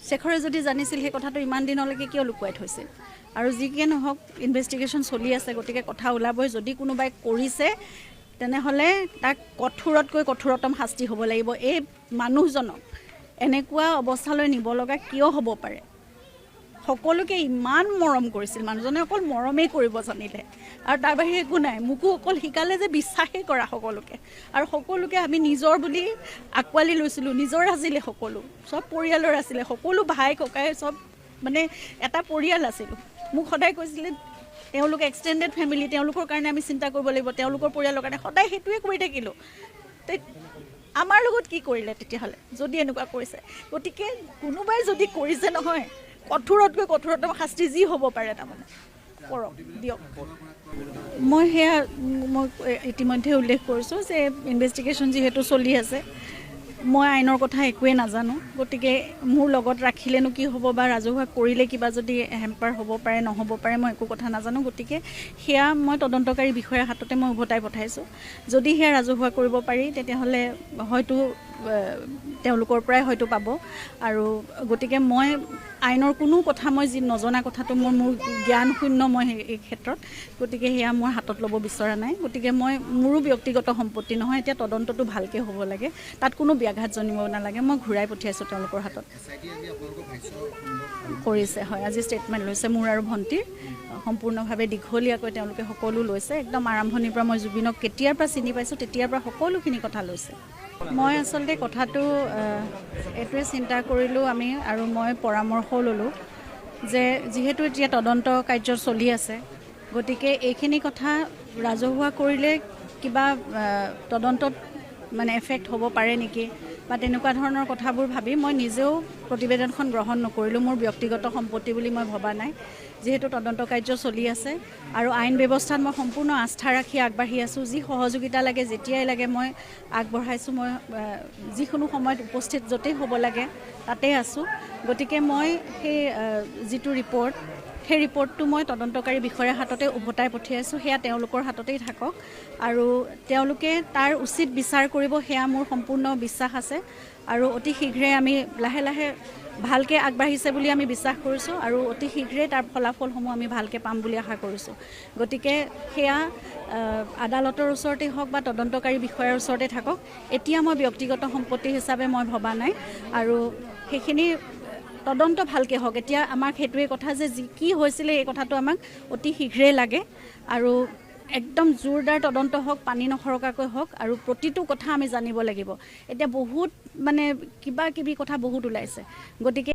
শেখৰে যদি জানিছিল, সেই কথাটো ইমান দিনলৈকে কিয় লুকুৱাই থৈছিল? আৰু যি কি নহওক, ইনভেষ্টিগেশ্যন চলি আছে, গতিকে কথা ওলাবই। যদি কোনোবাই কৰিছে, তেনেহ'লে তাক কঠোৰতকৈ কঠোৰতম শাস্তি হ'ব লাগিব। এই মানুহজনক এনেকুৱা অৱস্থালৈ নিব লগা কিয় হ'ব পাৰে? সকলোকে ইমান মৰম কৰিছিল মানুহজনে, অকল মৰমেই কৰিব জানিলে আৰু তাৰ বাহিৰে একো নাই। মোকো অকল শিকালে যে বিশ্বাসেই কৰা সকলোকে, আৰু সকলোকে আমি নিজৰ বুলি আঁকোৱালি লৈছিলোঁ। নিজৰ আছিলে সকলো, চব পৰিয়ালৰ আছিলে, সকলো ভাই ককাই চব মানে এটা পৰিয়াল আছিলোঁ। মোক সদায় কৈছিলে তেওঁলোক এক্সটেণ্ডেড ফেমিলি, তেওঁলোকৰ কাৰণে আমি চিন্তা কৰিব লাগিব, তেওঁলোকৰ পৰিয়ালৰ কাৰণে সদায় সেইটোৱে কৰি থাকিলোঁ। আমাৰ লগত কি কৰিলে তেতিয়াহ'লে, যদি এনেকুৱা কৰিছে? গতিকে কোনোবাই যদি কৰিছে নহয়, কঠোৰতকৈ কঠোৰতম শাস্তি যি হ'ব পাৰে তাৰমানে কৰক, দিয়ক। মই সেয়া মই ইতিমধ্যে উল্লেখ কৰিছোঁ যে ইনভেষ্টিগেশ্যন যিহেতু চলি আছে, মই আইনৰ কথা একোৱেই নাজানো। গতিকে মোৰ লগত ৰাখিলেনো কি হ'ব বা ৰাজহুৱা কৰিলে কিবা যদি হেম্পাৰ হ'ব পাৰে, নহ'ব পাৰে, মই একো কথা নাজানো। গতিকে সেয়া মই তদন্তকাৰী বিষয়াৰ হাততে মই উভতাই পঠাইছোঁ। যদি সেয়া ৰাজহুৱা কৰিব পাৰি, তেতিয়াহ'লে হয়তো তেওঁলোকৰ পৰাই হয়তো পাব। আৰু গতিকে মই আইনৰ কোনো কথা মই যি নজনা কথাটো মোৰ জ্ঞান শূন্য মই এই ক্ষেত্ৰত। গতিকে সেয়া মই হাতত ল'ব বিচৰা নাই। গতিকে মই মোৰো ব্যক্তিগত সম্পত্তি নহয়। এতিয়া তদন্তটো ভালকৈ হ'ব লাগে, তাত কোনো ব্যাঘাত জন্মিব নালাগে। মই ঘূৰাই পঠিয়াইছোঁ তেওঁলোকৰ হাতত। কৰিছে, হয়, আজি ষ্টেটমেণ্ট লৈছে মোৰ আৰু ভণ্টিৰ। সম্পূৰ্ণভাৱে দীঘলীয়াকৈ তেওঁলোকে সকলো লৈছে। একদম আৰম্ভণিৰ পৰা, মই জুবিনক কেতিয়াৰ পৰা চিনি পাইছোঁ, তেতিয়াৰ পৰা সকলোখিনি কথা লৈছে। মই আচলতে কথাটো এইটোৱে চিন্তা কৰিলোঁ আমি আৰু মই পৰামৰ্শও ল'লোঁ যে যিহেতু এতিয়া তদন্ত কাৰ্য চলি আছে, গতিকে এইখিনি কথা ৰাজহুৱা কৰিলে কিবা তদন্তত মানে এফেক্ট হ'ব পাৰে নেকি বা তেনেকুৱা ধৰণৰ কথাবোৰ ভাবি মই নিজেও প্ৰতিবেদনখন গ্ৰহণ নকৰিলোঁ। মোৰ ব্যক্তিগত সম্পত্তি বুলি মই ভবা নাই। যিহেতু তদন্ত কাৰ্য চলি আছে আৰু আইন ব্যৱস্থাত মই সম্পূৰ্ণ আস্থা ৰাখি আগবাঢ়ি আছোঁ, যি সহযোগিতা লাগে, যেতিয়াই লাগে মই আগবঢ়াইছোঁ। মই যিকোনো সময়ত উপস্থিত য'তেই হ'ব লাগে তাতেই আছোঁ। গতিকে মই সেই যিটো ৰিপৰ্ট, সেই ৰিপৰ্টটো মই তদন্তকাৰী বিষয়াৰ হাততে উভতাই পঠিয়াইছোঁ। সেয়া তেওঁলোকৰ হাততেই থাকক আৰু তেওঁলোকে তাৰ উচিত বিচাৰ কৰিব, সেয়া মোৰ সম্পূৰ্ণ বিশ্বাস আছে। আৰু অতি শীঘ্ৰে আমি লাহে লাহে ভালকৈ আগবাঢ়িছে বুলি আমি বিশ্বাস কৰিছোঁ আৰু অতি শীঘ্ৰেই তাৰ ফলাফলসমূহ আমি ভালকৈ পাম বুলি আশা কৰিছোঁ। গতিকে সেয়া আদালতৰ ওচৰতেই হওক বা তদন্তকাৰী বিষয়াৰ ওচৰতে থাকক, এতিয়া মই ব্যক্তিগত সম্পত্তি হিচাপে মই ভবা নাই। আৰু সেইখিনি তদন্ত ভালকৈ হওক। এতিয়া আমাক সেইটোৱে কথা যে যি কি হৈছিলে, এই কথাটো আমাক অতি শীঘ্ৰেই লাগে আৰু একদম জোৰদাৰ তদন্ত হওক, পানী নসৰকাকৈ হওক আৰু প্ৰতিটো কথা আমি জানিব লাগিব। এতিয়া বহুত মানে কিবা কিবি কথা বহুত ওলাইছে, গতিকে